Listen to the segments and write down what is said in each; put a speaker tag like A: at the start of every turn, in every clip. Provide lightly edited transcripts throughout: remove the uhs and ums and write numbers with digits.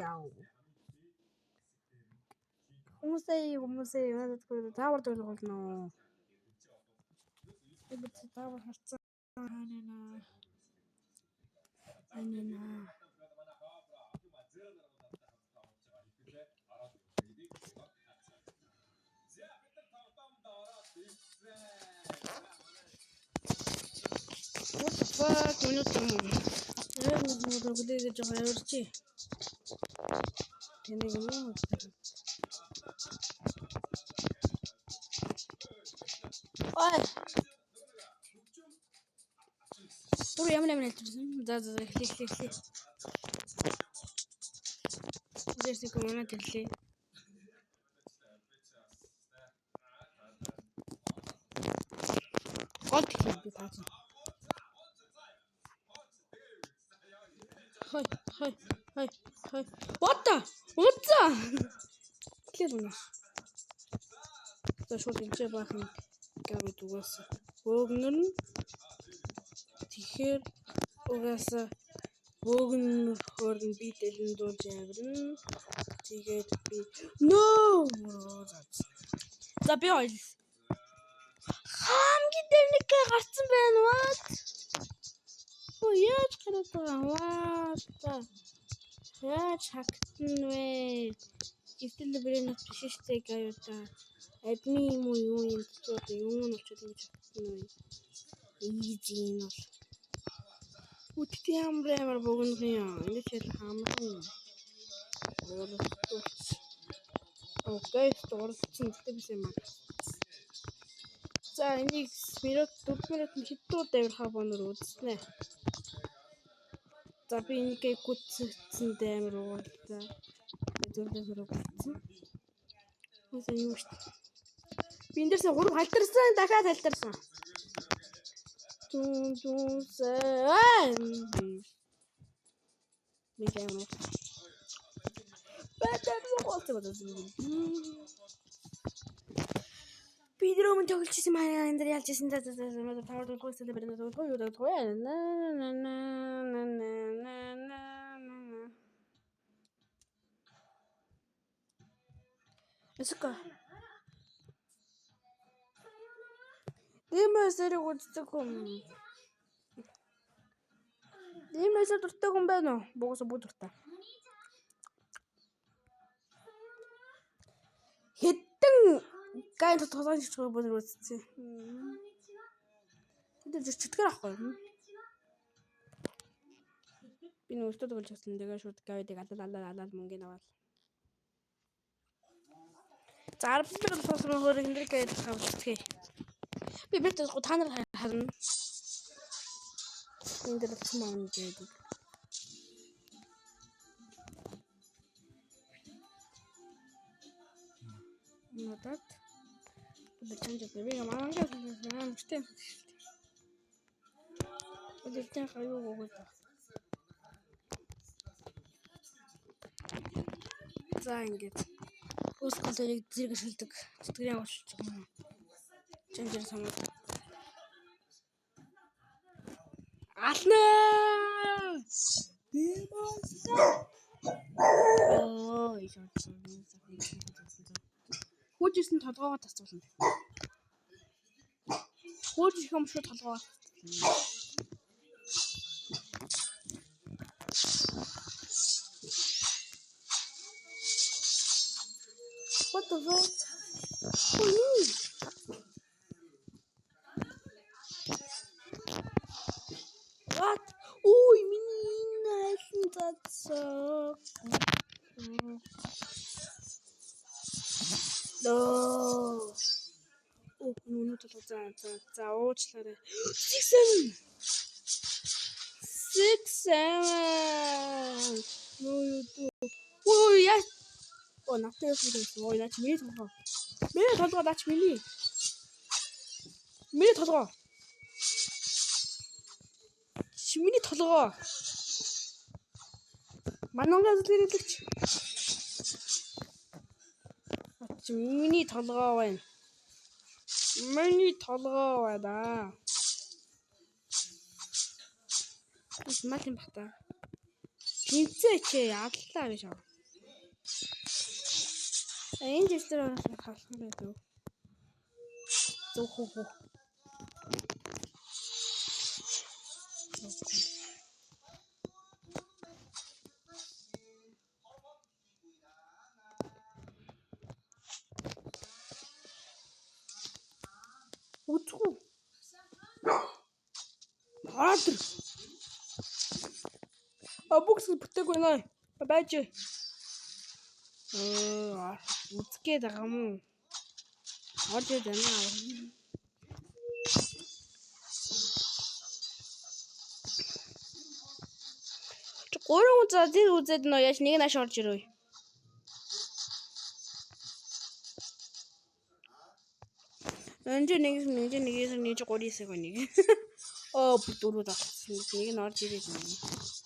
A: Яа. Хүмүүсээ надад таавар зөвлөх болно. Би таавар харцсан. Ханана. Ханана. What the fuck? Минут юм. Яг нэг хүлээгээ жоохон авирчи. Тэнийг юм уу? Ой. Түр ямар ямар хэлчихсэн. За за эхлэе. Үдээсээ коммент хэллээ. Гол хэлээ би таач. Хой хой хой хой. What the? Утса. Тэгэхээр үнэ. За шууд энэ баахан гавьд угаасаа бөөгнөрнө. Тэгэхээр угаасаа бөөгнөрөхөөр нь би дэлэндүүлж авирна. Тэгээд би no. За би ойлс. Хамгийн дээр нэг гарцсан байна. What? Оо яаж гараад байгаа юм? What? Яаж хактан вэ? Гэтэл брэнэт биш штэ гаюуда. Админ юм уу юу юм ч одоо юу нь болчиход ингэж хактан вэ? Easy юм бол. Үтт ямар амар богино юм. Ингэж ярих амархан юм. Окей, дууралцсан гэдэг биш юм аа. За энийг минут 4 минут хэдэн удаа авирхаа бонор үзнэ. За би энийг гүцсэн амар уугалтай. Зөвлөө зөрөө гүцсэн. Үгүй юу шүү дээ. Би энэ дээрсээ 3 халдирсан, дахиад халдирсан. Түн түн сэ. Нэг амар. Бэтэр уулзах бодсон. Би тэр өмнө тоглож ирсэн маань энэ дэр ялж ирсэн. За за за тавар дуулах байсан бэ? Дуулах юу дуулах вэ? На на на на на на на на. Эсэка. Димэсэрийг үздэг хүн. Димэсэр дуртай хүн байна уу? Бугуусаа бүгд дуртай. Хэдэн гайн толгойн чичгөө бод үзсэн. Тэд зүг читгэр ахгүй. Би нөөстөө тоглож байсан. Тэгээ шууд гавьдыг алал алал алал мөнгөний аваад. За 10 минут болсон хөр энэ гайд хавцгий. Би бит та нар харна. Энэ дээр болсон маань гэдэг. Надад би чанж би мангаа амжтай. Өдөртөө хаюу өгөөд. За ингээд ус голыг зэрэг шилдэг. Тэтгэрийн агуулж байгаа юм. Чанжэр самаад. Алнаа! Дэмэс. Оо, ишсэн. Хөөж ирсэн толгоогоо тасцуулна. Хөөж ирэх юм шүү толгоогоо. What the fuck? What? Ой, миний энэ айлын задсан. No. Оо, нүнүү толгой за за за уучлаарай. 6 7. 6 7. No you do. Ой, яа. Оо, надтай яасан гэсэн. Ой, наач миний толгой. Миний толгой наач миний. Миний толгой. Чи миний толгой. Манангаа зүтгэрэлэгч. Чи миний толгой байна. Миний толгой байна. Мал юм бата. Тэнцээ чи ядлаа гэж аа. Энэ жишгээр орох халах байдаг. Зөв хөө. Үзгүй. Ороод ир. А бүгс бүтээг байна. Байж. Үзэх гээд байгаа юм уу? Орж ирж байна. Чи гурван хүн за тэр үзээд нөө яаж нэг нааш орж ирв. Энд нэг нэг нэг нэг 3 9 нэг. Оо бүр дөрөв дагсан. Нэг нь орж ирээд байна.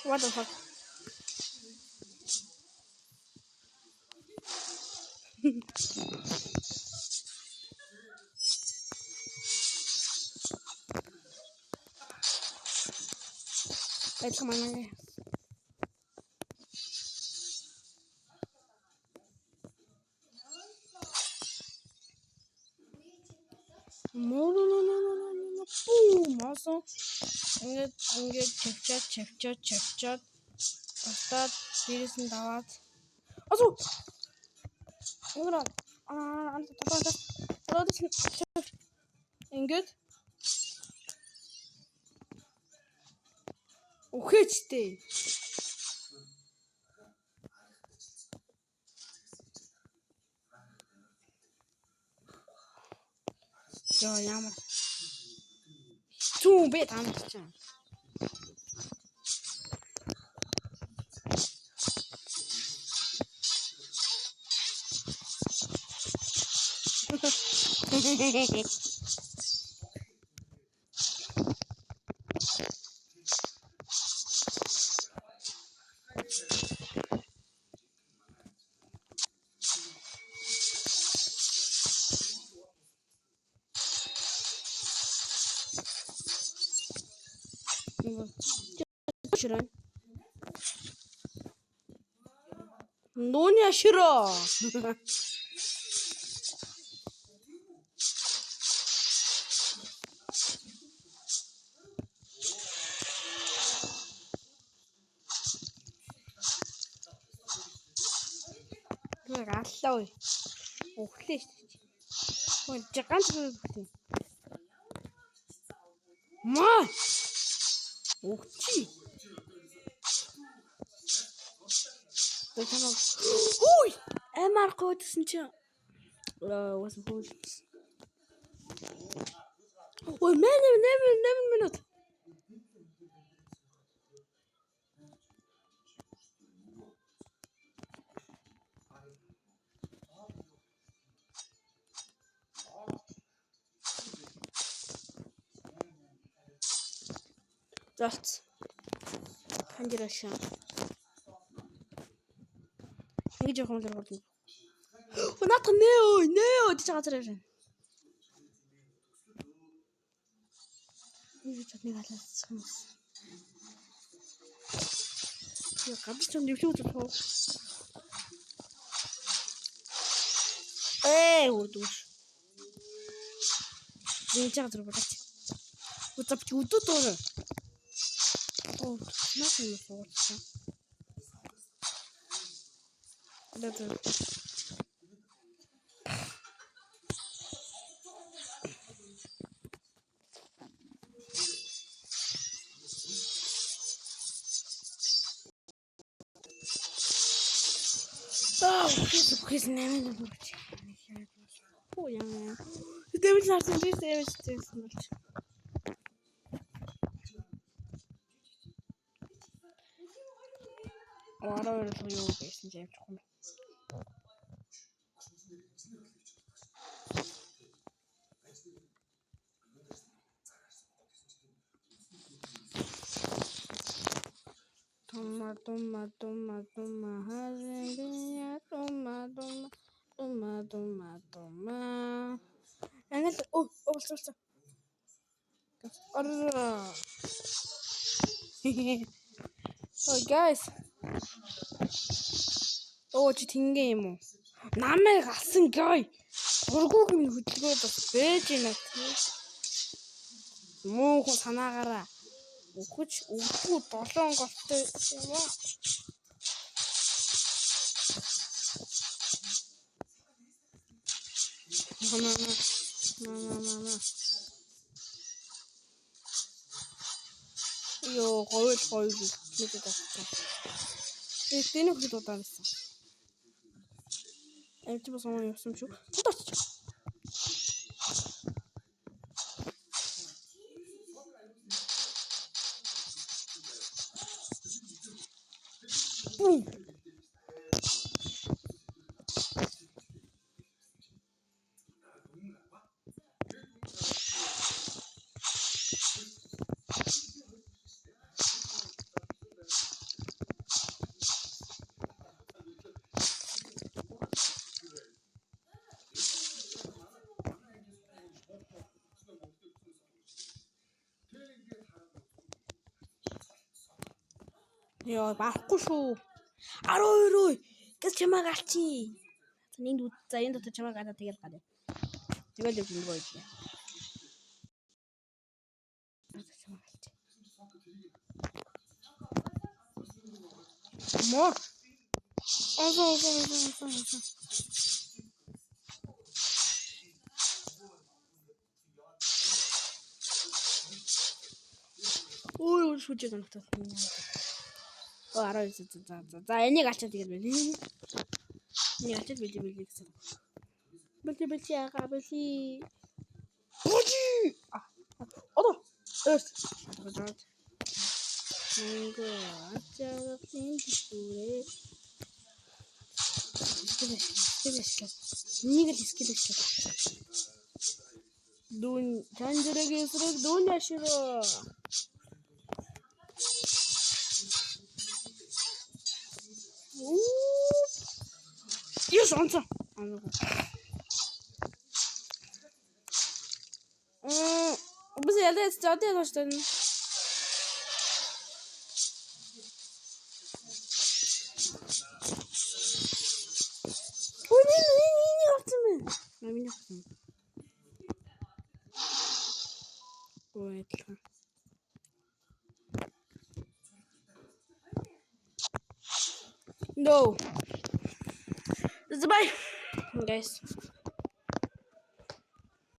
A: What the fuck? Адилхан манай. No. Бум. Осон. Ингээд чавчаад бастаад дээрээс нь даваад. Асуу. Ингээд аа ингээд үхээчтэй. Йоо ямар хэцүү юм бэ та нар чинь. 싫어. 노냐 싫어. Аллаа ой. Өглөө шүү дээ. Ой, ганц үхлээ. Маа. Өгчий. Хүй! Амар гойдсэн чи. Уус хөл. Ой, мэн 8 минут. Золц. Ханжирашаа. Ингэж явах юм л хурдан. Өө наадах нэ өө нэ өө тийч газар явж байна. Юу ч нэг халаацчих юм байна. Яа ганц ч нэвлүү үзэх үү? Ээ өдөөш. Ингэж газар бодооч. Үзав чи өдөө дуур. Оо наад юм суучихсан. Да. Аа, үхээс 8 болж. Хөө яа. Дэмэл харсан би дэмэл зээсэн болж. Араа өрөлгөө юу байсан ч амжихгүй юм. Дума дума дума дума харин дума дума дума дума дума. Англ оо болсон. Ороо. Oh guys. Оо чи тэнгээ юм уу? Намайг алсан guy. Гургууг минь хөдөлгөөд бас бэж байна. Муухай санаагаараа өгөж өгдгүү 7 голтой юм аа. На на на на. Йоо, гоё гоё мэдээд авчихсан. Тэгээд энэ хөлд удаан байсан. Эвч бас он явсан юм шүү. Тут очиж. Бум. Йоо, барахгүй шүү. 12 ой. Гэс чамайг алчи. За энд за энэ дотор чамайг алаа тэгэл гараа. Тэгэл явж нөгөө үе. Чамайг алчи. Мо. Озо озо озо озо озо. Ой, шүжээ доногтой. Оо 19 за за за энийг алчаад тэгэл байл. Энийг алчаад бэлээ бэлээ гэсэн. Бэлээ бэлээ яга бэлээ. Божи. Одоо өрт. Одоо. Мөнгө ачаалын зүрээ. Нэг л скил ашиглаа. Дүүн чанжирэг эсрэг дүүн ашироо. Yes, онцоо. Біз ялаа одоо яаж тань. Ой, миний авсан бэ. Миний авсан. Ой, адилхан. No. Bye, guys.